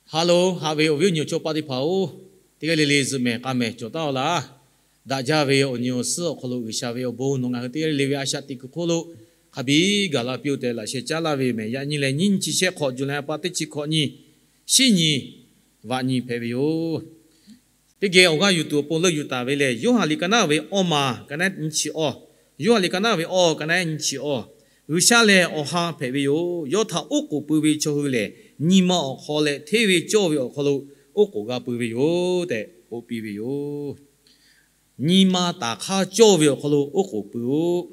Hello, haꞈ ve awˬ viˉ awˬ nyi awˬ chawˇ paˆ teˇ hpaˍ-oˬ, teˇ g'aˇ le le zuhꞈ mehˍ k'a mehˍ cawˬ taˍ-aw laˇ. Daꞈ jaˇ ve awˬ nyi awˬ suhˉ awˬ hk'aw lo G'uiˬsha ve awˬ bon nawˬ ngaˬ hui teˇ g'aˇ le le ve a shaꞈ teꞈ kuiˬ hk'oˆ lo hk'a biˇ gaˬ la piˇ-oˆ tehꞈ laꞈ sheh caˉ laˇ ve yoˬ mehˍ. Yaꞈ nyi lehˬ, nyiˇ nyiˇ chi shehˆ hk'awꞈ, July pa teˇ chi hkawꞈ nyi, shiˉ nyi, vaꞈ nyi hpehꞈ ve yoˬ. Teˇ geh awˬ g'aˇ yuˬ tuˬ awˬ pon leuˆ yuˬ taˍ ve lehˬ, Yoˇhanˬ liꞈ ka naˉ ve awˇ maˬ ka naˉ nyiˇ chi awˇ, Yoˇhanˬ liꞈ ka naˉ ve awˇ ka naˉ nyiˇ chi awˇ, G'uiˬsha lehˬ awˬ ha hpehꞈ ve yoˬ. Yawˇ htaꞈ oˉ k'oˍ pui ve chaw hui lehˬ, nyi ma awˬ hk'aw leh hteˇ ve cawˇ ve awˬ hk'aw lo oˉ k'oˍ g'a pui ve yoˬ tehꞈ k'oˆ piˇ ve yoˬ. Nyi ma taˍ hk'aˇ cawˇ ve awˬ hk'aw lo oˉ k'oˍ pui-oˆ.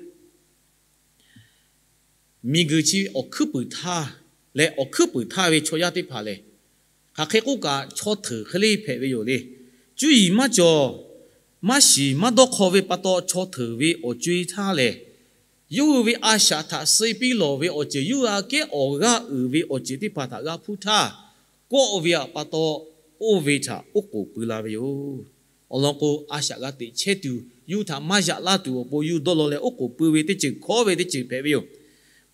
Miˬguiˬ chi awˬ hkuiˉ puiˍ htaˇ leh awˬ hkuiˉ puiˍ htaˇ ve chaw yaˇ teˇ hpaˍ lehˬ, hk'aˬ hk'e k'oˆ kaꞈ chaw hteuˍ hk'e le hpehꞈ ve yoˬ le. Cuˇ yiˍ maˇ cawˬ, maˇ shiˍ maˇ dawˇ hk'aw ve pa taw, chaw hteuˍ ve awˬ co-e htaˇ lehˬ, yawˇ hui ve a shaꞈ htaꞈ suh piˇ lawˬ ve awˬ ceuˬ, yawˇ hui aꞈ kehˉ awˬ g'aˇ uiˍ ve awˬ ceuˬ teˇ hpaˍ htaꞈ g'a hpuˇ htaˇ, kawˆ ve pa taw, oˇ ve htaꞈ oˉ k'oˍ pui la ve yoˬ. Awˬ lawn k'o, a shaꞈ g'a teꞈ chehˇ tuˬ, yawˇ hui htaꞈ maˇ yaꞈ laˇ tuˬ awˬ pon yawˇ hui dawˇ law leh oˉ k'oˍ pui ve teˇ ceuˬ hkawˉ ve teˇ ceuˬ hpehꞈ ve yoˬ.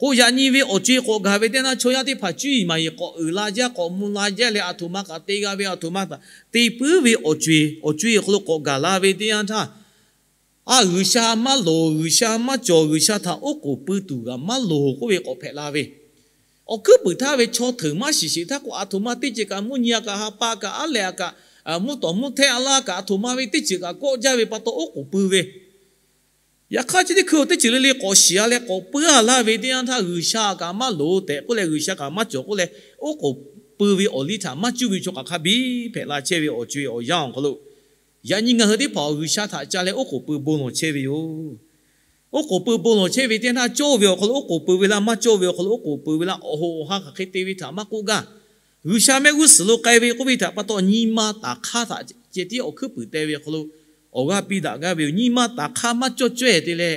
K'o, yaꞈ nyi ve awˬ co-e k'awꞈ gaˬ ve teˇ yanˇ htaˇ, chaw yaˇ teˇ hpaˍ cuˇ yiˍ maˍ yiˍ k'awꞈ uiˍ la jaˇ, k'awꞈ mvuh la jaˇ leh, aˬ htoꞈ ma kaꞈ te g'a ve, aˬ htoꞈ ma kaꞈ te puiˉ ve awˬ co-e, awˬ co-e awˬ hk'aw lo k'awꞈ gaˬ la ve teˇ yanˇ htaˇ, a, G'uiˬsha maˇ loˍ, G'uiˬsha maˇ cawˬ, G'uiˬsha htaꞈ oˉ k'oˍ pui tuˬ g'aꞈ maˇ loˍ k'oˆ ve k'awꞈ hpehꞈ la ve. Awˬ hkuiˉ puiˍ htaˇ ve chaw hteuˍ maˇ shiˍ sheˍ htaˇ k'o, aˬ htoꞈ ma teˇ ceuˬ kaꞈ, mvuhˇ nyi a kaꞈ, ha pa kaꞈ, aˉ lehˬ a kaꞈ, mvuhˇ tawˍ mvuhˇ htehˇ a laˇ kaꞈ, aˬ htoꞈ ma ve teˇ ceuˬ kaꞈ kawˆ jaˇ ve pa taw oˉ k'oˍ pui ve. Yaꞈ hk'aˇ, chi teˇ hkui teˇ ceuˬ le le k'awꞈ shiˍ a leh k'awꞈ puiˉ a laˇ ve teˇ yanˇ htaˇ, G'uiˬsha kaꞈ maˇ loˍ tehꞈ k'oˆ leh, G'uiˬsha kaꞈ maˇ cawˬ k'oˆ leh, oˉ k'oˍ pui ve awˬ liˇ htaꞈ maˇ cuˇ ve chaw hk'aˬ hk'a biˇ hpehꞈ la chehˇ ve awˬ co-e awˬ yanˇ awˬ hk'aw lo, yaꞈ nyi ngaˬ hui teˇ hpaˍ G'uiˬsha htaꞈ ca leh oˉ k'oˍ pui bon lawˬ chehˇ ve yoˬ. Oˉ k'oˍ pui bon lawˬ chehˇ ve teˇ yanˇ htaˇ, cawˇ ve awˬ hk'aw lo oˉ k'oˍ pui ve laˇ, maˇ cawˇ ve awˬ hk'aw lo oˉ k'oˍ pui ve laˇ, awˬ hoꞈ awˬ ha hk'aˬ hk'e te ve htaꞈ maˇ k'oˆ gaˇ. G'uiˬsha mehˆ g'uˇ suhˍ lo k'ai ve k'oˆ ve htaꞈ pa taw, nyi ma taˍ hk'aˇ htaꞈ ceh tiˉ awˬ hkuiˉ puiˍ te ve awˬ hk'aw lo awˬ g'aˇ piˇ daꞈ gaˇ ve yoˬ. Nyi ma taˍ hk'aˇ maˇ cawˇ cawehˬ te leh,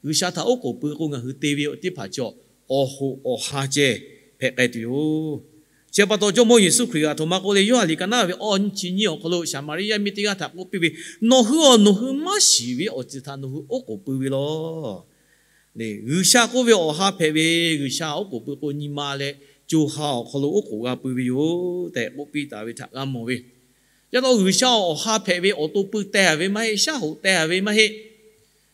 G'uiˬsha htaꞈ oˉ k'oˍ pui k'o, ngaˬ hui te ve teˇ hpaˍ chaw awˬ hoꞈ awˬ ha ceh hpehꞈ k'ai tuˬ yoˬ. Chi pa taw, Jawˇmawˇ Yeˍsuˆ Hkriꞈ aˬ htoꞈ ma k'oˆ le, Yoˇhanˬ liꞈ ka naˉ ve awˇ nyiˇ chi nyiˇ awˬ hk'aw lo Saˍmaˍriˆ yaˇ miˇ teˇ g'aˇ htaꞈ k'oˆ piˇ ve, Nawˬ hui awˬ, nawˬ hui maˇ shiˍ ve awˬ ceuˬ htaꞈ nawˬ hui oˉ k'oˍ pui ve law. G'uiˬsha k'oˆ ve awˬ ha hpehꞈ ve, G'uiˬsha oˉ k'oˍ pui k'o, nyi ma leh co ha awˬ hk'aw lo oˉ k'oˍ g'a pui ve yoˬ tehꞈ k'oˆ piˇ taˍ ve htaꞈ g'a mawˬ ve. Ca taw G'uiˬsha awˬ ha hpehꞈ ve awˬ to pui teh a ve maˇ heˆ, shaˉ hoꞈ teh a ve maˇ heˆ.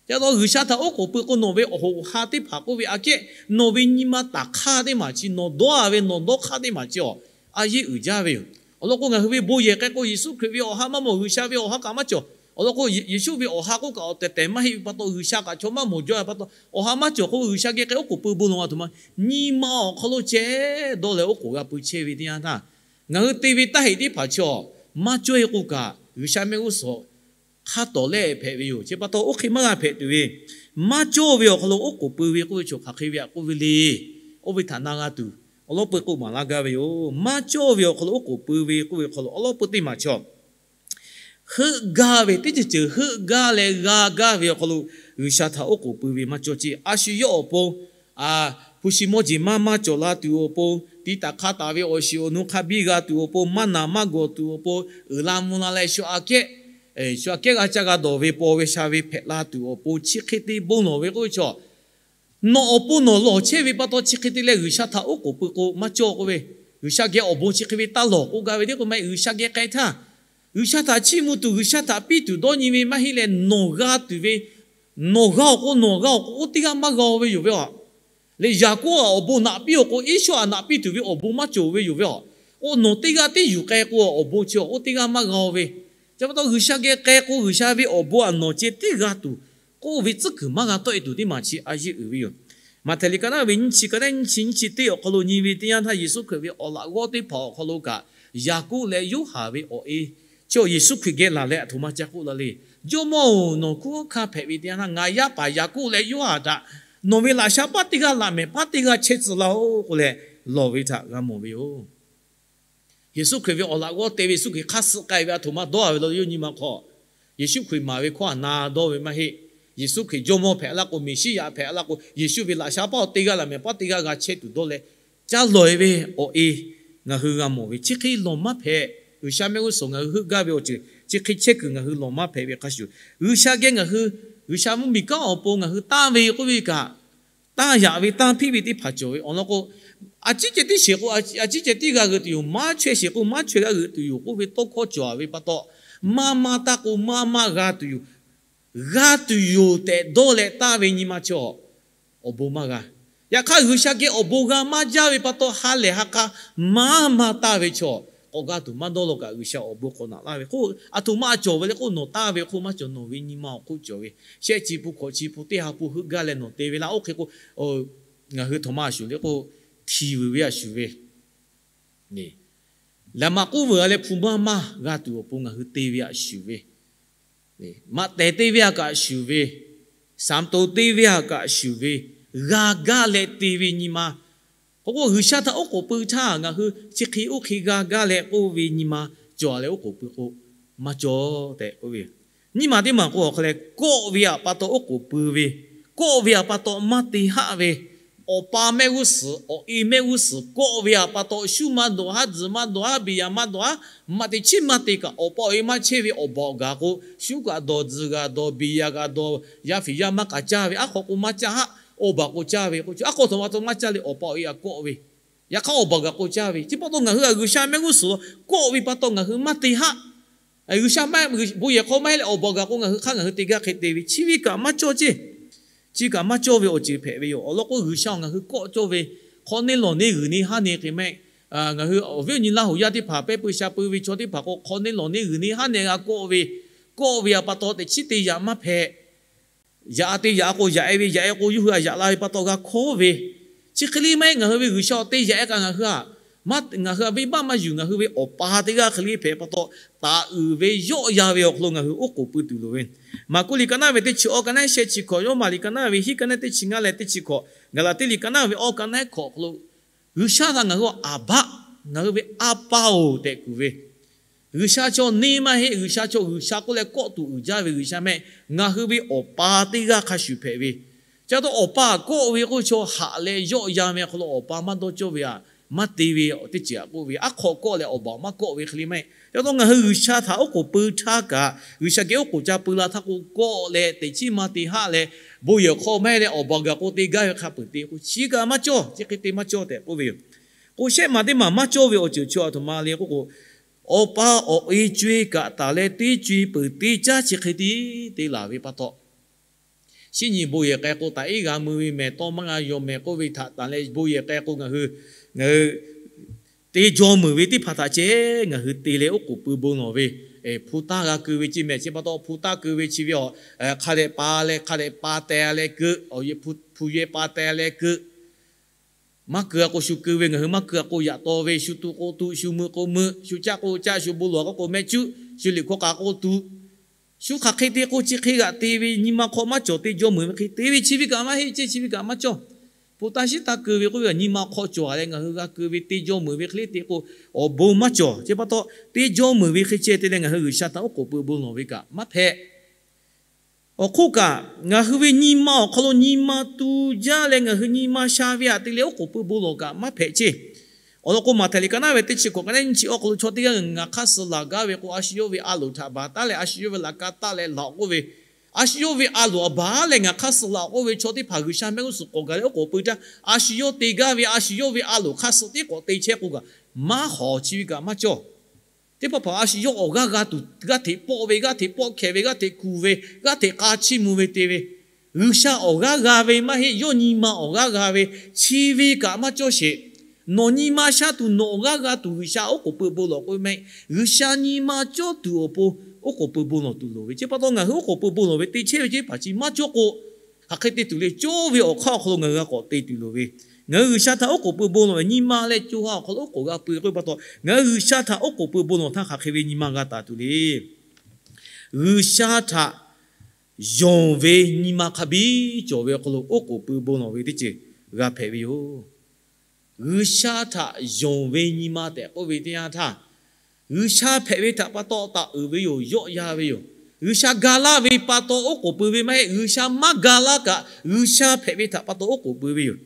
Ca taw G'uiˬsha htaꞈ oˉ k'oˍ pui k'o, nawˬ ve awˬ hoꞈ awˬ ha teˇ hpaˍ k'oˆ ve aꞈ kehˉ, nawˬ ve nyi ma taˍ hk'aˇ teˇ maˬ chi, nawˬ dawˇ a ve nawˬ dawˇ hk'aˇ teˇ maˬ chi awˬ, a yeˇ uiˍ jaˇ ve yoˬ. Awˬ lawn k'o, ngaˬ hui ve bon yehˬ k'ai k'o, Yeˍsuˆ Hkriꞈ ve awˬ ha maˇ mawˬ, G'uiˬsha ve awˬ ha kaꞈ maˇ cawˬ. Awˬ lawn k'o, Yeˍsuˆ ve awˬ ha k'oˆ kaꞈ awˬ tehˬ tehˬ maˇ heˆ ve pa taw, G'uiˬsha kaꞈ chaw maˇ mawˬ jaw ve pa taw, awˬ ha maˇ cawˬ k'o, G'uiˬsha geh k'ai oˉ k'oˍ pui bon lawˬ a htoꞈ ma, nyi ma awˬ hk'aw lo ceh dawˇ leh oˉ k'oˍ g'a pui chehˇ ve teˇ yanˇ htaˇ, ngaˬ hui te ve taˇ heꞈ teˇ hpaˍ chi awˬ, maˇ cawˇ e k'o kaꞈ, G'uiˬsha mehˆ g'uˇ suhˍ hk'a tawˍ lehˆ hpehꞈ ve yoˬ. Chi pa taw, oˇ hk'e maˇ g'a hpehꞈ tuˬ ve, maˇ cawˇ ve awˬ hk'aw lo oˉ k'oˍ pui ve k'oˆ ve chaw hk'aˬ hk'e ve aꞈ k'oˆ ve le. Oˇ ve htaꞈ na g'a tuˬ, awˬ lawˉ peu k'oˆ maˍ laˇ gaˇ ve yoˬ. Maˇ cawˇ ve awˬ hk'aw lo oˉ k'oˍ pui ve k'oˆ ve hk'aw lo awˬ lawˉ peu teˇ maˬ chaw heuˆ gaˇ ve, teˇ ceuˬ ceuˬ heuˆ gaˇ leh g'a gaˇ ve awˬ hk'aw lo G'uiˬsha htaꞈ oˉ k'oˍ pui ve maˇ cawˇ ceˇ. A shu yawˇ awˬ pon, hpu shi mawˇ jeˬ maˇ maˇ cawˬ la tuˬ awˬ pon, tiˉ taˍ hk'a taˍ ve awˬ shiˍ awˬ nu hk'a biˇ g'a tuˬ awˬ pon, maˇ naˍ maˇ gawˬ tuˬ awˬ pon, uiˍ la mvuh la leh shu aꞈ kehˉ, shu aꞈ kehˉ g'a caˇ g'a dawˬ ve paw ve sha ve hpehꞈ la tuˬ awˬ pon, chi hk'e te bon lawˬ ve k'oˆ ve chaw, nawˬ awˬ pon nawˬ lawˬ chehˇ ve pa taw, chi hk'e te leh G'uiˬsha htaꞈ oˉ k'oˍ pui k'o maˇ cawˇ k'oˆ ve, G'uiˬsha geh awˬ bon chi hk'e ve taˇ lawˬ k'oˆ gaˇ ve teˇ k'o maˇ heˆ. G'uiˬsha geh k'ai htaˇ, G'uiˬsha htaꞈ chiˇ mvuh tuˬ, G'uiˬsha htaꞈ piˇ tuˬ dawˇ nyi ve maˇ heˆ leh, nawˬ g'a tuˬ ve, nawˬ g'a awˬ k'o, nawˬ g'a awˬ k'o, oˇ teˇ g'aˇ maˇ g'a-o ve yoˬ ve aꞈ. Leh Yaˍkoˆ aꞈ awˬ bon naꞈ piˇ awˬ k'o, Eˇsawˇ aꞈ naꞈ piˇ tuˬ ve awˬ bon maˇ cawˬ ve yoˬ ve aꞈ. K'o, nawˬ teˇ g'aˇ teˇ yuˬ k'ai k'o, awˬ bon chi awˬ oˇ teˇ g'aˇ maˇ g'a-o ve. Chi pa taw, G'uiˬsha geh k'ai k'o, G'uiˬsha ve awˬ bon aꞈ nawˬ ceh tiˉ g'a tuˬ k'oˆ ve tcuhˉ kuiˬ maˇ g'a tawˆ e tuˬ teˇ maˬ chi a yeˇ uiˍ ve yoˬ. Maꞈhtehˍ liꞈ ka naˉ ve nyiˇ chi, ka naˉ nyiˇ chi nyiˇ chi teˇ awˬ hk'aw lo nyi ve teˇ yanˇ htaˇ, Yeˍsuˆ Hkriꞈ ve awˬ laꞈ g'awˇ teˇ hpaˍ awˬ hk'aw lo kaꞈ, Yaˍkoˆ leh Yoˇhanˬ ve awˬ e chi awˬ Yeˍsuˆ Hkriꞈ geh laˬ leh aˬ htoꞈ ma ca k'oˆ la le. Jawˇmawˇ-oˬ, nawˬ hkunˉ hawˉ hkanˇ hpehꞈ ve teˇ yanˇ htaˇ, ngaˬ yaˇ paˍ Yaˍkoˆ leh Yoˇhanˬ htaꞈ nawˬ ve laꞈ sha paˇ teˇ g'aˇ laꞈ mehˍ paˇ teˇ g'aˇ chehˇ tcuh laˇ-oˆ k'oˆ leh lawˬ ve htaꞈ g'a mawˬ ve yoˬ. Yeˍsuˆ Hkriꞈ ve awˬ laꞈ g'awˇ te ve, Yeˍsuˆ Hkriꞈ hk'aˇ suh k'ai ve aˬ htoꞈ ma dawˇ a ve law, yawˇ nyi ma hk'aw, Yeˍsuˆ Hkriꞈ maˍ ve hkawˇ htaꞈ na dawˇ ve maˇ heˆ. Yeˍsuˆ Hkriꞈ Jawˇmawˇ hpehꞈ laˇ k'o, Meˍsiˉyaꞈ hpehꞈ laˇ k'o, Yeˍsuˆ ve laꞈ sha paˇ teˇ g'aˇ laꞈ mehˍ paˇ teˇ g'aˇ g'a chehˇ tuˬ dawˇ leh, ca lawˬ e ve awˬ e ngaˬ hui g'a mawˬ ve. Chi hk'e lawˬ maˇ hpehꞈ. G'uiˬsha mehˆ g'uˇ suhˍ ngaˬ hui heuˆ gaˇ ve awˬ ceuˬ chi hk'e chehˇ kuiˬ ngaˬ hui lawˬ maˇ hpehꞈ ve hk'a shuˍ, G'uiˬsha geh ngaˬ hui, G'uiˬsha mvuhˇmiˬ kanˉ awˬ pon ngaˬ hui tanˇ ve k'oˆ ve kaꞈ, tanˇ yaꞈ ve tanˇ hpiˇ ve teˇ hpaˍ cawˬ ve awˬ lawn k'o, A ciˉ ceh tiˉ sheˍ k'o, a ciˉ ceh tiˉ g'a g'euꞈ tuˬ yoˬ. Maˇ chaweh sheˍ k'o, maˇ chaweh g'a g'euꞈ tuˬ yoˬ k'oˆ ve tawˇ hkawˇ cawˬ ve pa taw, maˇ maˇ taˇ k'o, maˇ maˇ g'a tuˬ yoˬ. G'a tuˬ yoˬ tehꞈ dawˇ leh taˇ ve nyi ma chaw awˬ bon maˇ g'a. Yaꞈ hk'aˇ, G'uiˬsha geh awˬ bon g'a maˇ jaˇ ve pa taw, ha lehˬ ha k'a maˇ maˇ taˇ ve chaw, k'awꞈ g'a tuˬ maˇ dawˇ law kaꞈ, G'uiˬsha awˬ bon k'awꞈ naꞈ laˇ ve k'o, aˬ htoꞈ ma cawˬ ve le k'o, nawˬ taˇ ve hk'oˆ maˇ cawˬ, nawˬ ve nyi ma awˬ hk'oˆ cawˬ ve. Shehˆ chi pun hkawꞈ chi pun teˇ ha pun heuˆ gaˇ leh nawˬ te ve laˇ. Oˇ hk'e k'o, ngaˬ hui htaꞈ maˇ shuˍ le k'o, htiˍ vuiˬ ve a shuˍ ve, laꞈ maꞈ k'uˉ vuiˬ a leh hpu maˇ maˇ g'a tuˬ awˬ pon ngaˬ hui te ve a shuˍ ve, maꞈ tehˬ te ve a kaꞈ shuˍ ve, saˍ to te ve a kaꞈ shuˍ ve, g'a gaˇ leh te ve nyi ma. K'o k'o, G'uiˬsha htaꞈ oˉ k'oˍ pui htaˇ ngaˬ hui chi hk'e oˇ hk'e g'a gaˇ leh k'oˆ ve nyi ma cawˬ leh oˉ k'oˍ pui k'o, maˇ cawˬ tehꞈ k'oˆ ve. Nyiˇ maˬ teˇ maˬ k'o, awˬ hk'a leh kawˆ ve a pa taw oˉ k'oˍ pui ve, kawˆ ve a pa taw maˇ te haˆ ve, awˬ pa mehˆ g'uˇ suhˍ, awˬ e mehˆ g'uˇ suhˍ kawˆ ve a pa taw, shu maˇ dawˬ haˉ, tzuhˬ maˇ dawˬ haˉ, beˬ yaꞈ maˇ dawˬ haˉ, maꞈ teꞈ chiˉ maˇ te kaꞈ, awˬ pa awˬ e maˇ chehˇ ve awˬ baˬ awˬ gaˬ k'o, shu kaꞈ dawˬ, tzuhˬ kaꞈ dawˬ, beˬ yaꞈ kaꞈ dawˬ, yaˇ fiˍ yaˇ maˇ k'aꞈ caˇ ve, aˉ hk'aw k'o maˇ caˇ haˆ, awˬ baˬ k'o caˇ ve k'o, aˉ hk'aw htaꞈ ma taw maˇ caˇ leh awˬ pa awˬ e a kawˆ ve, yaꞈ hk'aˇ awˬ baˬ gaˬ k'o caˇ ve. Chi pa taw ngaˬ hui a G'uiˬsha mehˆ g'uˇ suhˍ lo kawˆ ve pa taw ngaˬ hui maˇ te haˆ. G'uiˬsha maˇ, bon yehˬ hk'aw maˇ heˆ leh awˬ baˬ gaˬ k'o ngaˬ hui hk'aˇ ngaˬ hui te gaˇ hk'e te ve, chi ve kaꞈ maˇ cawˇ ceˇ. Chi kaꞈ maˇ cawˇ ve awˬ ceuˬ hpehꞈ ve yoˬ. Awˬ lawn k'o, G'uiˬsha ngaˬ hui kawˆ cawˇ ve, hk'awꞈ neˇ lawˬ neˇ g'uiˬ neˇ haˉ neˇ hk'e mehˆ. Ngaˬ hui awˬ viˉ awˬ nyi Laˇ huˍ yaˇ teˇ hpaˍ pehˇ pui sha pui ve chaw teˇ hpaˍ k'o, hk'awꞈ neˇ lawˬ neˇ g'uiˬ neˇ haˉ neˇ g'a kawˆ ve, kawˆ ve a pa taw teꞈ chiˉ te yaꞈ maˇ hpehꞈ. Yaꞈ te yaꞈ k'o yaꞈ e ve, yaꞈ e k'o yawˇ hui a yaꞈ la ve pa taw g'a hkawˉ ve. Chi hk'e le maˇ heˆ, ngaˬ hui ve G'uiˬsha awˬ te yaꞈ e kaꞈ ngaˬ hui a maˇ, ngaˬ hui a venˇbaˆ maˇ yuˬ, ngaˬ hui ve awˬ pa teˇ g'aˇ hk'e le hpehꞈ pa taw, taˍ uiˍ ve yawˆ yan ve awˬ hk'aw lo ngaˬ hui oˉ k'oˍ pui tuˬ loˍ ve. Maˍkuˆ liꞈ ka naˉ ve teˇ chi awˇ ka naˉ shehˆ chi hkawꞈ, Yoˇhanˬ maˍ liꞈ ka naˉ ve hiˉ ka naˉ teˇ chi ngaˇ leh teˇ chi hkawꞈ, Gaˍlaˍtiˆ liꞈ ka naˉ ve awˇ ka naˉ hkawꞈ awˬ hk'aw lo, G'uiˬsha htaꞈ ngaˬ hui Aˍbaˆ, ngaˬ hui ve A pa-oˬ tehꞈ kuˬ ve. G'uiˬsha chaw neˇ maˇ heˆ, G'uiˬsha chaw G'uiˬsha k'oˆ leh kawˆ tuˬ uiˍ jaˇ ve G'uiˬsha mehˆ, ngaˬ hui ve awˬ pa teˇ g'aˇ hk'a shuˍ hpehꞈ ve. Chi pa taw awˬ pa kawˆ ve k'oˆ ve chaw haꞈ leh yawˆ yan ve hk'aw lo awˬ pa maˇ dawˇ cawˇ ve a, maˇ te ve awˬ teˇ ceuˬ a k'oˆ ve, aˉ hk'aw kawˆ leh awˬ baˬ maˇ kawˆ ve hk'e le maˇ heˆ. Chi pa taw ngaˬ hui G'uiˬsha htaꞈ oˉ k'oˍ pui htaˇ kaꞈ, G'uiˬsha geh oˉ k'oˍ ca pui la htaˇ k'o, kawˆ leh teꞈ chiˉ maˇ te haˆ leh, bon yehˬ hk'aw maˇ heˆ leh awˬ baˬ gaˬ k'o te gaˇ ve hk'a peuˬ te k'o, chi kaꞈ maˇ cawˇ, chi hk'e te maˇ cawˇ tehꞈ k'oˆ ve yoˬ. K'o shehˆ maˬ teˇ maˬ maˇ cawˇ ve awˬ ceuˬ chi a htoꞈ ma le k'oˆ k'o, awˬ pa awˬ e co-e kaꞈ taˍ leh teˇ co-e peuˬ teˇ caˉ chi hk'e te te laˬ ve pa taw, shinˉ nyi bon yehˬ k'ai k'o taꞈ iˉ g'a mui ve mehˬ, tawˇ maˇ g'a yaw mehˬ k'oˆ ve htaꞈ taˍ leh bon yehˬ k'ai k'o ngaˬ hui, ngaˬ hui te jaw meuˍ ve teˇ hpaˍ htaꞈ ceh ngaˬ hui te leh oˉ k'oˍ pui bon lawˬ ve, hpu taˇ g'a keu ve ceˇ mehˬ. Chi pa taw hpu taˇ keu ve chi ve a, hk'a dehꞈ pa leh hk'a dehꞈ pa teh leh keu, hpu yehˬ pa teh leh keu. Maˇ keu a k'o shu keu ve, ngaˬ hui maˇ keu a k'o yaꞈ taw ve, shu tuꞈ k'o tuꞈ, shu mui k'o mui, shu caˆ k'o caˆ, shu bon lawˬ k'o k'o mehˆ cuˆ, shu liꞈ hkawˇ k'a k'o tuꞈ. Shu hk'aˬ hk'e te k'o chi hk'e g'aꞈ te ve nyi ma hk'aw maˇ cawˬ, te jaw meuˍ ve hk'e te ve chi ve kaꞈ maˇ heˆ ceˇ, chi ve kaꞈ maˇ cawˇ. Hpu taˇ shinˉ taˇ keu ve k'oˆ ve a nyi ma hk'aw cawˬ a leh ngaˬ hui g'a keu ve te jaw meuˍ ve hk'e le te k'o, awˬ bon maˇ cawˬ. Chi pa taw te jaw meuˍ ve hk'e ceh te leh ngaˬ hui G'uiˬsha htaꞈ oˉ k'oˍ pui bon lawˬ ve kaꞈ maˇ hpehꞈ. Awˬ hk'oˆ kaꞈ, ngaˬ hui ve nyi ma awˬ hk'aw lo nyi ma tu jaˇ leh ngaˬ hui nyi ma sha ve htaꞈ te leh oˉ k'oˍ pui bon lawˬ kaꞈ maˇ hpehꞈ ceˇ. Awˬ lawn k'o, Maꞈhtehˍ liꞈ ka naˉ ve teˇ chi hkawꞈ ka naˉ nyiˇ chi awˇ hk'aw lo chaw teˇ g'aˇ ngaˬ hk'aˇ suh laˬ gaˇ ve k'o, a shu yawˇ ve a loˍ htaꞈ baˬ taˉ leh a shu yawˇ ve laꞈ ka taˆ leh laˬ k'oˆ ve, a shu yawˇ ve a loˍ a baˬ leh ngaˬ hk'aˇ suh laˬ k'oˆ ve chaw teˇ hpaˍ G'uiˬsha mehˆ g'uˇ suhˍ k'awꞈ gaˬ leh oˉ k'oˍ pui htaˇ, a shu yawˇ te gaˇ ve a shu yawˇ ve a loˍ hk'aˇ suh tiˉ k'awꞈ te chehˇ k'o kaꞈ, maˇ hawˍ chi ve kaꞈ maˇ cawˇ. Teˇ hpaˍ hpaˍ a shu yawˇ awˬ g'aˇ g'a tuˬ, g'aˇ hteꞈ pawˆ ve, g'aˇ hteꞈ pawˆ hkehˍ ve, g'aˇ hteꞈ kuˬ ve, g'aˇ hteꞈ k'a chiˇ mvuh ve te ve, G'uiˬsha awˬ g'aˇ g'a ve maˇ heˆ, yawˇ nyi ma awˬ g'aˇ g'a ve, chi ve kaꞈ maˇ cawˇ sheˍ. Nawˬ nyi ma sha tuˬ nawˬ awˬ g'aˇ g'a tuˬ G'uiˬsha oˉ k'oˍ pui bon lawˬ k'oˆ ve maˇ heˆ. G'uiˬsha nyi ma cawˇ tuˬ awˬ pon oˉ k'oˍ pui bon lawˬ tuˬ loˍ ve. Chi pa taw ngaˬ hui oˉ k'oˍ pui bon lawˬ ve te chehˇ ve ceˇ hpaˍ chi maˇ cawˇ k'o, hk'aˬ hk'e te tuˬ le. Cawˇ ve awˬ hk'aˇ awˬ hk'aw lo ngaˬ hui g'a k'awꞈ te tuˬ loˍ ve. Ngaˬ hui G'uiˬsha htaꞈ oˉ k'oˍ pui bon lawˬ ve nyi ma leh co ha awˬ hk'aw lo oˉ k'oˍ g'a pui k'oˆ ve pa taw, ngaˬ hui G'uiˬsha htaꞈ oˉ k'oˍ pui bon lawˬ htaˇ hk'aˬ hk'e ve nyi ma g'a taˍ tuˬ le. G'uiˬsha htaꞈ yonˍ ve nyi ma hk'a biˇ cawˬ ve awˬ hk'aw lo oˉ k'oˍ pui bon lawˬ ve teˇ ceuˬ g'a hpehꞈ ve yoˬ. G'uiˬsha htaꞈ yonˍ ve nyi ma tehꞈ k'oˆ ve teˇ yanˇ htaˇ, G'uiˬsha hpehꞈ ve htaꞈ pa taw taˍ uiˍ ve yoˬ, yawˆ yan ve yoˬ. G'uiˬsha ga laˇ ve pa taw oˉ k'oˍ pui ve maˇ heˆ, G'uiˬsha maˇ ga laˇ kaꞈ G'uiˬsha hpehꞈ ve htaꞈ pa taw oˉ k'oˍ pui ve yoˬ.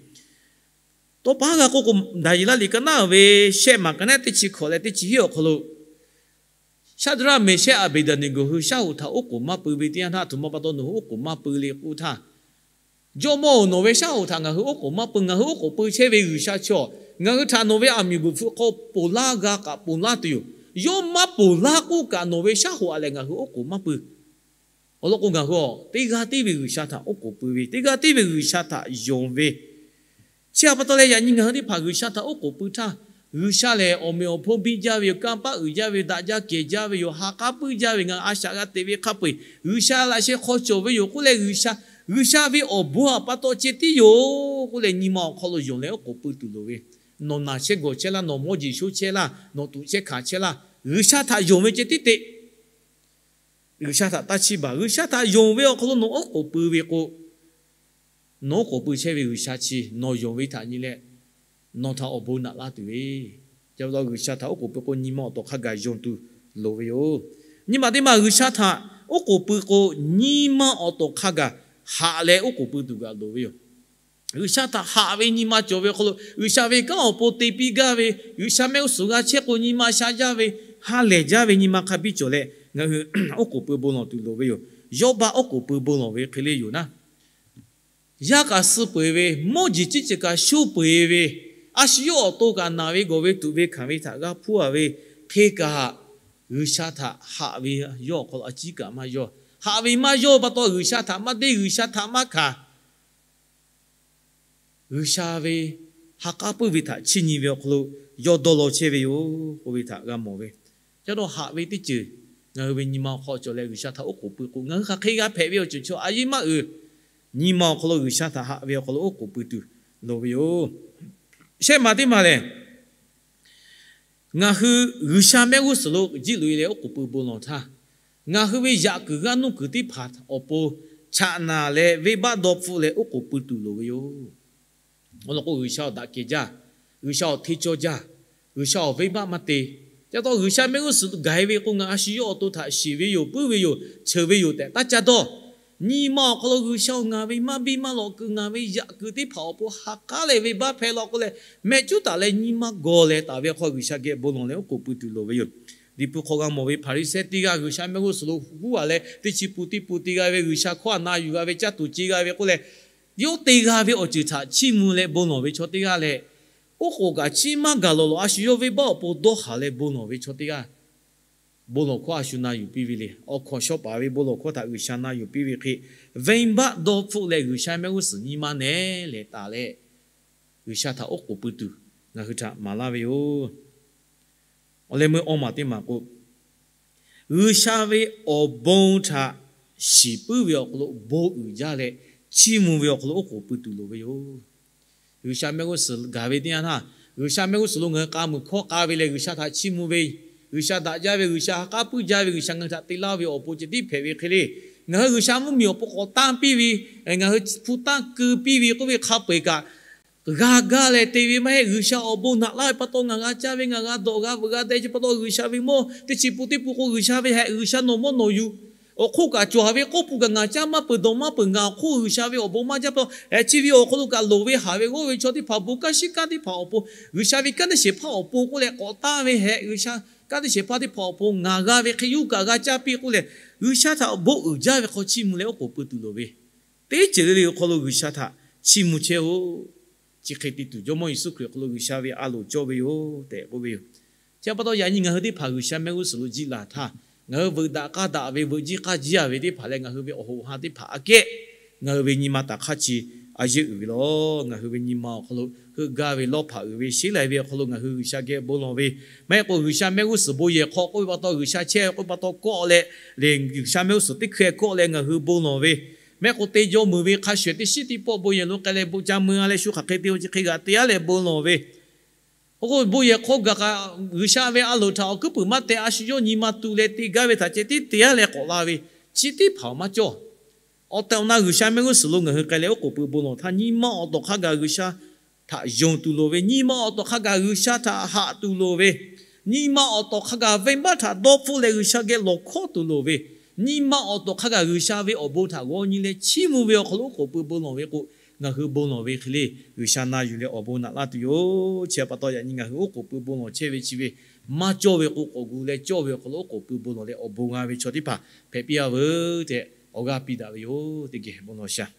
Tawˇ pa g'a k'oˆ k'o, Daˍyeˍlaˆ liꞈ ka naˉ ve shehˆ maˬ ka naˉ teˇ chi hkawꞈ leh teˇ chi hiˉ awˬ hk'aw lo, Shaˍdraˆ, Meˍshehˆ, Aˍbeˍdaˍneˍgoˍ hui shaˉ hoꞈ htaꞈ oˉ k'oˍ maˇ pui ve teˇ yanˇ htaˇ, a htoꞈ ma pa taw nawˬ hui oˉ k'oˍ maˇ pui le k'oˆ htaˇ, Jawˇmawˇ-oˬ, nawˬ ve shaˉ hoꞈ htaꞈ ngaˬ hui oˉ k'oˍ maˇ pui. Ngaˬ hui oˉ k'oˍ pui chehˇ ve G'uiˬsha chi-awˬ, ngaˬ hui htaꞈ nawˬ ve aˬ miˍ bvuhꞈ hpfuh hk'aw ponˬ laˇ g'a kaꞈ ponˬ laˇ tuˬ yoˬ. Yawˇ maˇ ponˬ laˇ k'oˆ kaꞈ, nawˬ ve shaˉ hoꞈ aꞈ lehˬ ngaˬ hui oˉ k'oˍ maˇ pui. Awˬ lawn k'o, ngaˬ hui-aˬ, teˇ g'aˇ tiˉ ve G'uiˬsha htaꞈ oˉ k'oˍ pui ve, teˇ g'aˇ tiˉ ve G'uiˬsha htaꞈ yonˍ ve, chi htaꞈ pa taw leh yaꞈ nyi ngaˬ hui teˇ hpaˍ G'uiˬsha htaꞈ oˉ k'oˍ pui htaˇ, G'uiˬsha lehˬ awˬ meꞈ awˬ hponˇ biˇ jaˇ ve yoˬ, kanˇ paˆ uiˍ jaˇ ve yoˬ, daꞈ jaˇ kehˬ jaˇ ve yoˬ, ha k'aˉ puiˉ jaˇ ve, ngaˬ a shaꞈ g'a teꞈ ve hk'a peu-eˬ G'uiˬsha laꞈ sheh hk'aw cawˬ ve yoˬ k'oˆ leh, G'uiˬsha, G'uiˬsha ve awˬ bon htaꞈ pa taw ceh tiˉ yoˬ k'oˆ leh, nyi ma awˬ hk'aw lo yonˍ leh oˉ k'oˍ pui tuˬ loˍ ve, nawˬ naˬ chehˇ gawˬ chehˇ laˇ, nawˬ mawˇ jeˬ shoˉ chehˇ laˇ, nawˬ tuꞈ chehˇ hkanˍ chehˇ laˇ, G'uiˬsha htaꞈ yonˍ ve ceh tiˉ te. G'uiˬsha htaꞈ taˇ chiˇ baˬ. G'uiˬsha htaꞈ yonˍ ve awˬ hk'aw lo nawˬ oˉ k'oˍ pui ve k'o, nawˬ oˉ k'oˍ pui chehˇ ve G'uiˬsha chi nawˬ yonˍ ve htaꞈ nyi leh, nawˬ htaꞈ awˬ bon naꞈ laˇ tuˬ ve. Chi pa taw G'uiˬsha htaꞈ oˉ k'oˍ pui k'o, nyi ma awˬ tawˍ hk'a gaˬ yonˍ tuˬ loˍ ve yoˬ. Nyi ma teˇ maˬ G'uiˬsha htaꞈ oˉ k'oˍ pui k'o, nyi ma awˬ tawˍ hk'a gaˬ haꞈ leh oˉ k'oˍ pui tuˬ kaꞈ loˍ ve yoˬ. G'uiˬsha htaꞈ haꞈ ve nyi ma cawˬ ve awˬ hk'aw lo, G'uiˬsha ve kanˉ awˬ pon te piˇ gaˇ ve, G'uiˬsha mehˆ g'uˇ suhˍ g'a chehˇ k'o nyi ma sha jaˇ ve, ha lehˬ jaˇ ve nyi ma hk'a biˇ cawˬ leh, ngaˬ hui oˉ k'oˍ pui bon lawˬ tuˬ loˍ ve yoˬ. Yawˇbaˆ oˉ k'oˍ pui bon lawˬ ve hk'e le yoˬ naˉ, yaˇ kaꞈ suh peu-eˬ ve, mawˇ jeˬ ciˉ ceuˬ kaꞈ shoˉ peu-eˬ ve, a shu yawˇ awˬ to kaꞈ naˬ ve gawˬ ve tuꞈ ve hkanˍ ve htaꞈ g'a hpuˇ-a ve hk'e kaꞈ, G'uiˬsha htaꞈ haꞈ ve yawˇ awˬ hk'aw lo a ciˉ kaꞈ maˇ yawˇ. Haꞈ ve maˇ yawˇ pa taw, G'uiˬsha htaꞈ maˇ deˇ, G'uiˬsha htaꞈ maˇ hkanˍ. G'uiˬsha ve ha k'aˉ puiˉ ve htaꞈ chiˇ nyi ve awˬ hk'aw lo yawˇ dawˇ law chehˇ ve yoˬ k'oˆ ve htaꞈ g'a mawˬ ve. Caˇ dawˇ haꞈ ve teˇ ceuˬ ngaˬ hui ve nyi ma awˬ hk'aw cawˬ leh G'uiˬsha htaꞈ oˉ k'oˍ pui k'o, ngaˬ hui hk'aˬ hk'e g'a hpehꞈ ve awˬ ceuˬ chaw a yeˇ maˇ uiˍ. Nyi ma awˬ hk'aw lo G'uiˬsha htaꞈ haꞈ ve awˬ hk'aw lo oˉ k'oˍ pui tuˬ loˍ ve yoˬ. Shehˆ maˬ teˇ maˬ lehˬ, ngaˬ hui G'uiˬsha mehˆ g'uˇ suhˍ lo jiˇ loꞈ-e leh oˉ k'oˍ pui bon lawˬ htaˇ, ngaˬ hui ve yaꞈ kuiˬ g'aˇ nuˇ kuiˬ teˇ hpaˍ awˬ pon chaꞈ naˬ leh venˇbaˆ dawˇ hpfuhˆ leh oˉ k'oˍ pui tuˬ loˍ ve yoˬ. Awˬ lawn k'o, G'uiˬsha awˬ daꞈ kehˬ jaˇ, G'uiˬsha awˬ hteˇ cawˇ jaˇ, G'uiˬsha awˬ venˇbaˆ maˇ te. Caˇ dawˇ G'uiˬsha mehˆ g'uˇ suhˍ gaˬ-e ve k'o, ngaˬ a shu yawˇ awˬ to htaꞈ shiˍ ve yoˬ, puiˉ ve yoˬ, cheuˬ ve yoˬ tehꞈ taˇ caˇ dawˇ. Nyi ma awˬ hk'aw lo G'uiˬsha-oˬ, ngaˬ ve maˇ biˇ maˇ lawꞈ kuiˬ, ngaˬ ve yaꞈ kuiˬ teˇ hpaˍ awˬ pon ha k'aˉ leh venˇbaˆ hpehˇ law k'oˆ leh, mehˆ cuˉ taˍ leh nyi ma gawˬ leh taˍ ve awˬ hk'aw G'uiˬsha geh bon lawˬ leh oˉ k'oˍ pui tuˬ loˍ ve yoˬ. Liꞈ hpu hk'aw g'a mawˬ ve Hpaˍriˍsehˇ teˇ g'aˇ G'uiˬsha mehˆ g'uˇ suhˍ lo huˉ-a leh, teˇ chi pun teˇ pun te g'a ve, G'uiˬsha hkawˇ htaꞈ na yuˬ g'a ve, caˇ tuˬ ce g'a ve k'oˆ leh, yawˇ te g'a ve awˬ ceuˬ htaꞈ chiˇ mvuh leh bon lawˬ ve chaw teˇ g'aˇ leh, oˉ k'oˍ kaꞈ chiˇ maˇ gaˬ lawˬ lawˬ a shu yawˇ venˇbaˆ awˬ pon dawˇ haˍ leh bon lawˬ ve chaw teˇ g'aˇ, bon lawˬ hkawˇ a shu na yuˬ piˇ ve le. Awˬ hkawnˍ shaw paˍ ve bon lawˬ hkawˇ htaꞈ G'uiˬsha na yuˬ piˇ ve hk'e, venˇbaˆ dawˇ hpfuhˆ leh G'uiˬsha mehˆ g'uˇ suhˍ nyi ma nehˉ lehˬ taˍ leh, G'uiˬsha htaꞈ oˉ k'oˍ pui tuˬ ngaˬ hui htaꞈ maˍ laˇ ve yoˬ. Awˬ leh meuˇ awˇ maˬ teˇ maˬ k'o, G'uiˬsha ve awˬ bon htaꞈ shiˍ puiˉ ve awˬ hk'aw lo bon uiˍ jaˇ leh, chiˇ mvuh ve awˬ hk'aw lo oˉ k'oˍ pui tuˬ loˍ ve yoˬ. G'uiˬsha mehˆ g'uˇ suhˍ gaˬ ve teˇ yanˇ htaˇ, G'uiˬsha mehˆ g'uˇ suhˍ lo ngaˬ hui k'a muiˬ hkawˇ k'a ve leh G'uiˬsha htaꞈ chiˇ mvuh ve, G'uiˬsha daꞈ jaˇ ve, G'uiˬsha ha k'aˉ puiˉ jaˇ ve, G'uiˬsha ngaˬ hui htaꞈ te laˇ ve awˬ pon ceh tiˉ hpehꞈ ve hk'e le. Ngaˬ hui G'uiˬsha mvuhˇmiˬ awˬ pon k'awꞈ tanˇ piˇ ve, ngaˬ hui hpu tanˇ keu piˇ ve k'oˆ ve hk'a peu-eˬ kaꞈ, g'a gaˇ leh te ve maˇ heˆ. G'uiˬsha awˬ bon naꞈ laˇ ve pa taw ngaˬ g'a caˇ ve, ngaˬ g'a dawꞈ g'a veuꞈ g'a deh ve pa taw G'uiˬsha ve mawˇ teˇ chi pun teˇ pun k'o G'uiˬsha ve hehꞈ, G'uiˬsha nawˬ mawˇ nawˬ yuˬ. Awˬ hk'oˆ kaꞈ cawˬ ve k'oˆ pun kaꞈ ngaˬ caˇ maˇ peuˬ dawˬ maˇ peuˬ, ngaˬ awˬ hk'oˆ G'uiˬsha ve awˬ bon maˇ jaˇ pa taw, chi ve awˬ hk'aw lo kaꞈ loˍ ve haˍ ve g'awˇ ve chaw teˇ hpaˍ bon kanˉ shiˉ kanˉ teˇ hpaˍ awˬ pon, G'uiˬsha ve kanˉ teˇ shehˍ hpaˇ awˬ pon k'oˆ leh k'awꞈ tanˇ ve hehꞈ, G'uiˬsha kanˉ teˇ shehˍ hpaˇ teˇ hpaˍ awˬ pon ngaˬ g'a ve hk'e yuˇ kaꞈ g'a caˇ piˇ k'oˆ leh, G'uiˬsha htaꞈ bon uiˍ jaˇ ve hk'aw chiˇ mvuh leh oˉ k'oˍ pui tuˬ loˍ ve, teˇ ceuˬ le le awˬ hk'aw lo G'uiˬsha htaꞈ chiˇ mvuh chehˇ-oˆ. Chi hk'e te tuˬ Jawˇmawˇ Yeˍsuˆ Hkriꞈ awˬ hk'aw lo G'uiˬsha ve a loˍ cawˇ ve yoˬ tehꞈ k'oˆ ve yoˬ. Chi pa taw yaꞈ nyi ngaˬ hui teˇ hpaˍ G'uiˬsha mehˆ g'uˇ suhˍ lo jiˆ laˬ htaˇ, ngaˬ hui veuꞈ daꞈ k'aˇ daꞈ ve, veuꞈ jiˇ k'aˇ jiˇ-a ve teˇ hpaˍ leh ngaˬ hui ve awˬ hoꞈ ha teˇ hpaˍ aꞈ kehˉ ngaˬ hui ve nyi ma taˍ hk'aˇ chi a yeˇ uiˍ ve lawˬ. Ngaˬ hui ve nyi ma awˬ hk'aw lo heuˆ gaˇ ve lawˇ hpaꞈ uiˍ ve sheˉ lai ve awˬ hk'aw lo ngaˬ hui G'uiˬsha geh bon lawˬ ve, maˇ heˆ k'o G'uiˬsha mehˆ g'uˇ suhˍ bon yehˬ hk'aw k'oˆ ve pa taw G'uiˬsha chehˇ ve k'oˆ ve pa taw kawˆ leh, lehˬ G'uiˬsha mehˆ g'uˇ suhˍ teˇ hkeh kawˆ leh ngaˬ hui bon lawˬ ve, maˇ heˆ k'o te jaw meuˍ ve hk'a shuˍ ehˍ teˇ shiˉ teˇ pawˆ bon yehˬ lo k'ai leh bon ca mui-a leh shu hk'aˬ hk'e te-o chi hk'e g'aꞈ te-a leh bon lawˬ ve, awˬ k'o bon yehˬ hk'aw gaˬ kaꞈ G'uiˬsha ve a loˍ htaꞈ awˬ kuiˉ puiˍ maˇ teh, a shu yawˇ nyi ma tu leh te gaˇ ve htaꞈ ceh tiˉ te-a leh k'awꞈ la ve, chi teˇ hpaˍ awˬ maˇ cawˇ. Awˬ tehˬ awˬ na G'uiˬsha mehˆ g'uˇ suhˍ lo ngaˬ hui k'ai leh oˉ k'oˍ pui bon lawˬ htaˇ, nyi ma awˬ tawˍ hk'a gaˬ G'uiˬsha htaꞈ yonˍ tuˬ loˍ ve, nyi ma awˬ tawˍ hk'a gaˬ G'uiˬsha htaꞈ haꞈ tuˬ loˍ ve, nyi ma awˬ tawˍ hk'a gaˬ venˇbaˆ htaꞈ dawˇ hpfuhˆ leh G'uiˬsha geh lawˬ hkawˉ tuˬ loˍ ve, nyi ma awˬ tawˍ hk'a gaˬ G'uiˬsha ve awˬ bon htaꞈ g'aw nyi leh chiˇ mvuh ve awˬ hk'aw lo oˉ k'oˍ pui bon lawˬ ve k'o, ngaˬ hui bon lawˬ ve hk'e le G'uiˬsha na yuˬ leh awˬ bon naꞈ laˇ tuˬ yoˬ. Chi pa taw yaꞈ nyi ngaˬ hui oˉ k'oˍ pui bon lawˬ chehˇ ve chi ve maˇ cawˇ ve k'o, k'awꞈ gu leh cawˇ ve awˬ hk'aw lo oˉ k'oˍ pui bon lawˬ leh awˬ bon g'a ve chaw teˇ hpaˍ hpehꞈ piˇ-a veuˬ tehꞈ awˬ g'aˇ piˇ daꞈ ve yoˬ. Teˇ geh bon lawˬ shaˍ.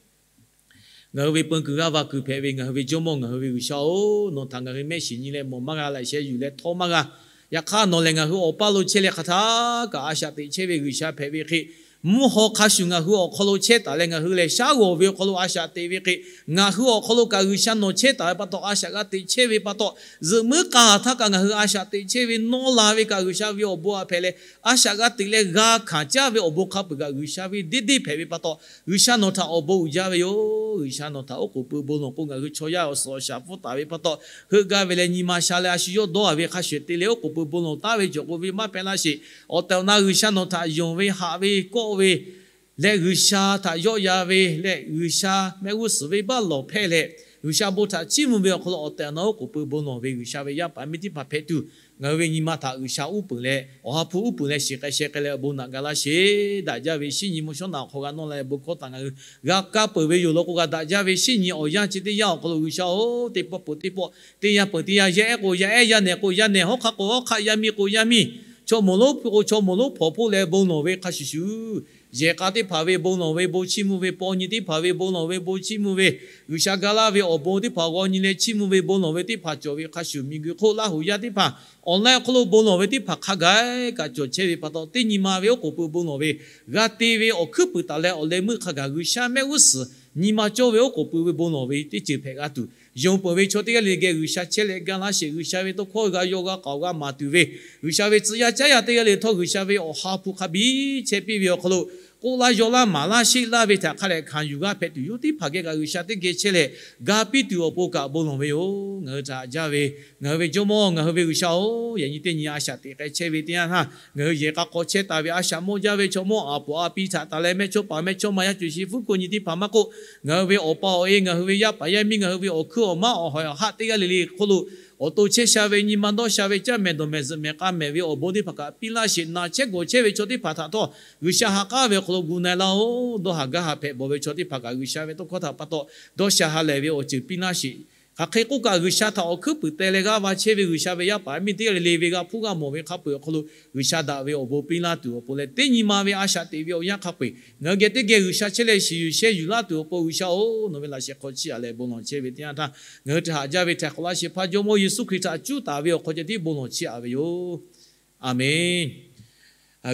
Ngaˬ hui ve peun kuiˬ g'aˇ va kuiˬ hpehꞈ ve ngaˬ hui ve Jawˇmawˇ, ngaˬ hui ve G'uiˬsha-oˬ, nawˬ htaꞈ ngaˬ hui mehˆ shiˍ nyi leh mawˬ maˇ g'a, laꞈ sheh yuˬ leh htawˇ maˇ g'a. Yaꞈ hk'aˇ nawˬ lehˬ ngaˬ hui awˬ paˇ lo chehˇ leh hk'aˬ htaˇ kaꞈ a shaꞈ teꞈ chehˇ ve G'uiˬsha hpehꞈ ve hk'e, mvuhˇ haw hk'a shuˍ ngaˬ hui awˬ hk'aw lo chehˇ taˍ leh ngaˬ hui lehˬ shaˉ g'awˬ ve awˬ hk'aw lo a shaꞈ teꞈ ve hk'e, ngaˬ hui awˬ hk'aw lo kaꞈ G'uiˬsha nawˬ chehˇ taˍ ve pa taw, a shaꞈ g'a teꞈ chehˇ ve pa taw, zuhꞈ muiˉ k'a haˍ htaˇ kaꞈ ngaˬ hui a shaꞈ teꞈ chehˇ ve nawˇ la ve kaꞈ G'uiˬsha ve awˬ bon aꞈ hpehꞈ leh, a shaꞈ g'a teꞈ leh g'a hkanˍ caˇ ve awˬ bon hk'a peuˬ kaꞈ G'uiˬsha ve deˇ deˇ hpehꞈ ve pa taw, G'uiˬsha nawˬ htaꞈ awˬ bon uiˍ jaˇ ve yoˬ. G'uiˬsha nawˬ htaꞈ oˉ k'oˍ pui bon lawˬ k'o, ngaˬ hui chaw yaˇ awˬ suhˍ awˬ shaˍ pfuhˇ taˍ ve pa taw, heuˆ gaˇ ve leh nyi ma sha leh a shu yawˇ dawˇ a ve hk'a shuˍ te leh oˉ k'oˍ pui bon lawˬ taˉ ve cawˬ k'o ve maˇ hpehꞈ laˇ sheˍ. Awˬ tehˬ awˬ na G'uiˬsha nawˬ htaꞈ yonˍ ve, haꞈ ve, kawˆ ve leh G'uiˬsha htaꞈ yawˆ yan ve leh G'uiˬsha mehˆ g'uˇ suhˍ venˇbaˆ lawˬ hpehˇ leh, G'uiˬsha bon htaꞈ chiˇ mvuh ve awˬ hk'aw lo awˬ tehˬ awˬ na oˉ k'oˍ pui bon lawˬ ve G'uiˬsha ve yaˇ paˍ miˇ teˇ hpaˍ hpehꞈ tuˬ, ngaˬ hui ve nyi ma htaꞈ G'uiˬsha uˉ peunˍ leh, Awˬ ha hpu uˉ peunˍ leh shiˍ k'ai sheh k'ai leh awˬ bon naꞈ ga laˇ sheˍ. Daꞈ jaˇ ve shinˉ nyi mvuhˇ shawˉ naꞈ awˬ hk'aw g'a nawˇ la leh bon hkawˇ htaꞈ ngaˬ hui g'a kaˇ peuˬ ve yoˬ law k'o, g'a daꞈ jaˇ ve shinˉ nyi awˬ yanˇ chi teˇ yanˇ awˬ hk'aw lo G'uiˬsha-oˬ, teˇ pawˆ peuˬ teˇ pawˆ, teˇ yanˇ peuˬ teˇ yanˇ, yaˇ ehˉ k'o yaˇ ehˉ, yaˇ nehˬ k'o yaˇ nehˬ, hawˉ hk'aˆ k'o hawˉ hk'aˆ, yaˇ miˇ k'o yaˇ miˇ, chaw mawˬ lonˉ hpu k'o chaw mawˬ lonˉ hpawnˬ hpoˆ leh bon lawˬ ve hk'a shuˍ shuˍ, yehˬ k'a teˇ hpaˍ ve bon lawˬ ve, bon chiˇ mvuh ve, paw nyi teˇ hpaˍ ve bon lawˬ ve, bon chiˇ mvuh ve, G'uiˬsha ga laˇ ve awˬ bon teˇ hpaˍ g'aw nyi leh chiˇ mvuh ve bon lawˬ ve teˇ hpaˍ cawˬ ve hk'a shuˍ, miˬguiˬ hk'oˆ Laˇ huˍ yaˇ teˇ hpaˍ online hk'oˆ lo bon lawˬ ve teˇ hpaˍ hk'a gaˬ kaꞈ cawˬ chehˇ ve pa taw, teˇ nyi ma ve oˉ k'oˍ pui bon lawˬ ve g'a te ve awˬ hkuiˉ puiˍ taˍ leh awˬ leh meuˆ hk'a gaˬ G'uiˬsha mehˆ g'uˇ suhˍ nyi ma cawˇ ve oˉ k'oˍ pui ve bon lawˬ ve teˇ ceuˬ hpehꞈ g'a tuˬ, yonˍ peuˬ ve chaw teˇ g'aˇ le le geh G'uiˬsha chehˇ leh ga laˇ sheˍ. G'uiˬsha ve tawˇ hkawˇ g'a yaw g'a k'aoˍ g'a maˍ tuˬ ve, G'uiˬsha ve tcuh yaˇ caˉ yaˇ teˇ g'aˇ le le htawˇ G'uiˬsha ve awˬ ha hpu hk'a biˇ chehˇ piˇ ve awˬ hk'aw lo, k'oˆ laˇ yaw laˇ maˍ laˇ sheˆ laˇ ve htaꞈ hk'a lehꞈ hkanˍ yuˬ g'a hpehꞈ tuˬ, yawˇ teˇ hpaˍ geh kaꞈ G'uiˬsha teˇ geh chehˇ leh ga piˇ tuˬ awˬ pon kaꞈ bon lawˬ ve yoˬ. Ngaˬ hui htaꞈ jaˇ ve, ngaˬ hui ve Jawˇmawˇ, ngaˬ hui ve G'uiˬsha-oˬ, yaꞈ nyi teˇ nyi a shaꞈ teꞈ k'ai chehˇ ve teˇ yanˇ htaˇ, ngaˬ hui yehˬ k'a hk'aw chehˇ taˍ ve a shaꞈ mawˇ jaˇ ve chaw mawˇ aˍ poˍ a pi htaꞈ taˍ leh mehˇchawˇpaˍ mehˇchawˇma yaˇ ceuˬ shi fuˉ ko nyi teˇ hpaˍ maˇ k'oˆ, ngaˬ hui ve awˬ pa awˬ e, ngaˬ hui ve yaˇ paˍ yaˇ miˇ, ngaˬ hui ve awˬ hkuiˉ awˬ maˉ awˬ hawehˬ awˬ haˆ teˇ g'aˇ le le hk'oˆ lo awˬ to chehˇ sha ve nyi ma dawˇ sha ve caˇ mehˍ dawˬ mehˍ zuhꞈ mehˍ k'a mehˍ ve awˬ bon teˇ hpaˍ kaꞈ piˇ laˇ sheˍ. Naˬ chehˇ gawˬ chehˇ ve chaw teˇ hpaˍ htaꞈ htawˇ G'uiˬsha ha k'aˉ ve awˬ hk'aw lo gu na-e laˇ-oˬ. Dawˇ haˍ gaˇ haˍ hpehꞈ bawˬ ve chaw teˇ hpaˍ kaꞈ G'uiˬsha ve tawˇ hkawˇ htaꞈ pa taw dawˇ sha ha lehˬ ve awˬ ceuˬ piˇ laˇ sheˍ. Hk'aˬ hk'e k'oˆ kaꞈ G'uiˬsha htaꞈ awˬ hkuiˉ puiˍ teh leh g'aˇ va chehˇ ve G'uiˬsha ve yaˇ paˍ miˇ teˇ g'aˇ le le ve g'a hpuˇ g'a mawˬ ve hk'a peu-eˬ awˬ hk'aw lo G'uiˬsha daꞈ ve awˬ bon piˇ laˇ tuˬ awˬ pon leh, teˇ nyi ma ve a shaꞈ teꞈ ve awˬ yanˇ hk'a peu-eˬ ngaˬ hui geh teˇ geh G'uiˬsha chehˇ leh shiˍ yuˬ shehˇ yuˬ laˇ tuˬ awˬ pon G'uiˬsha-oˬ, nawˬ ve laꞈ sheh hk'aw chiˇ aꞈ leh bon lawˬ chehˇ ve teˇ yanˇ htaˇ, ngaˬ hui htaꞈ haꞈ jaˇ ve htaꞈ hk'awꞈ laˇ sheˍ hpaˇ Jawˇmawˇ Yeˍsuˆ Hkriꞈ htaꞈ cuˉ taˍ ve awˬ hk'aw ceh tiˉ bon lawˬ chiˇ aꞈ ve yoˬ. Aˬmenˍ.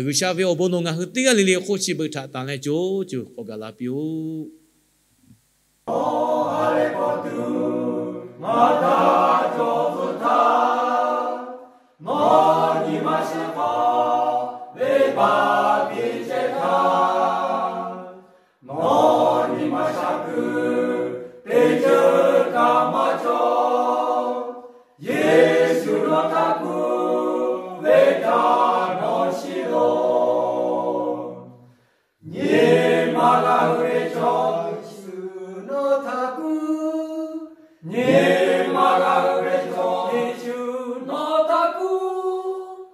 G'uiˬsha ve awˬ bon nawˬ ngaˬ hui teˇ g'aˇ le le hk'oˆ chi beuꞈ htaꞈ tanˬ leh co co k'awꞈ gaˬ la piˇ-oˆ. Awˬ ha lehˬ k'awꞈ tuˬ maˇ daꞈ cawˬ tcuh htaˇ, nawˬ nyi ma shehˍ hpaˇ venˇbaˆ piˇ chehˇ htaˇ, nawˬ nyi ma shaˍ kuiˬ teˇ ceuˬ kaꞈ maˇ cawˬ. Yeˍsuˆ nawˬ htaꞈ kuˬ ve htaꞈ nawˬ shiˍ loˬ. Nyi ma g'a hui ve chaw, Yeˍsuˆ nawˬ htaꞈ kuˬ. Nyi ma g'a hui ve chaw, Yeˍsuˆ nawˬ htaꞈ kuˬ.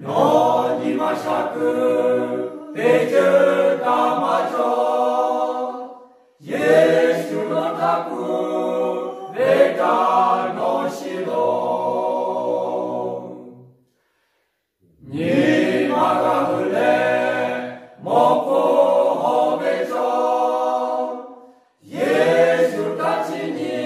Nawˬ nyi ma shaˍ kuiˬ teˇ ceuˬ kaꞈ maˇ cawˬ. Yeˍsuˆ nawˬ htaꞈ kuˬ ve htaꞈ nawˬ shiˍ loˬ. Nyi ma g'a hui leh mawˬ hk'oˆ hawˬ ve chaw, Yeˍsuˆ htaꞈ chiˇ nyi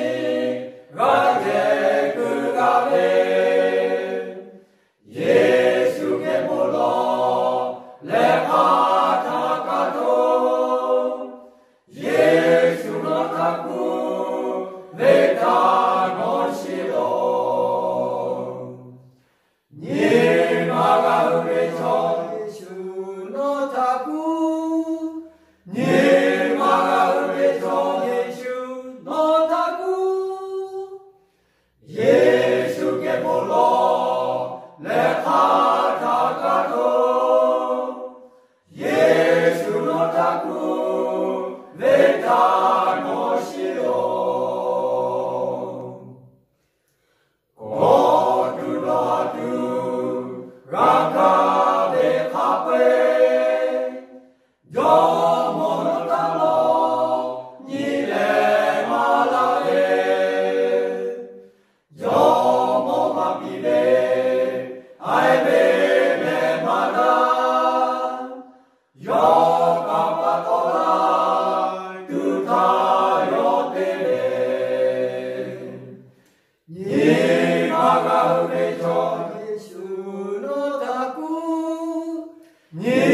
nyi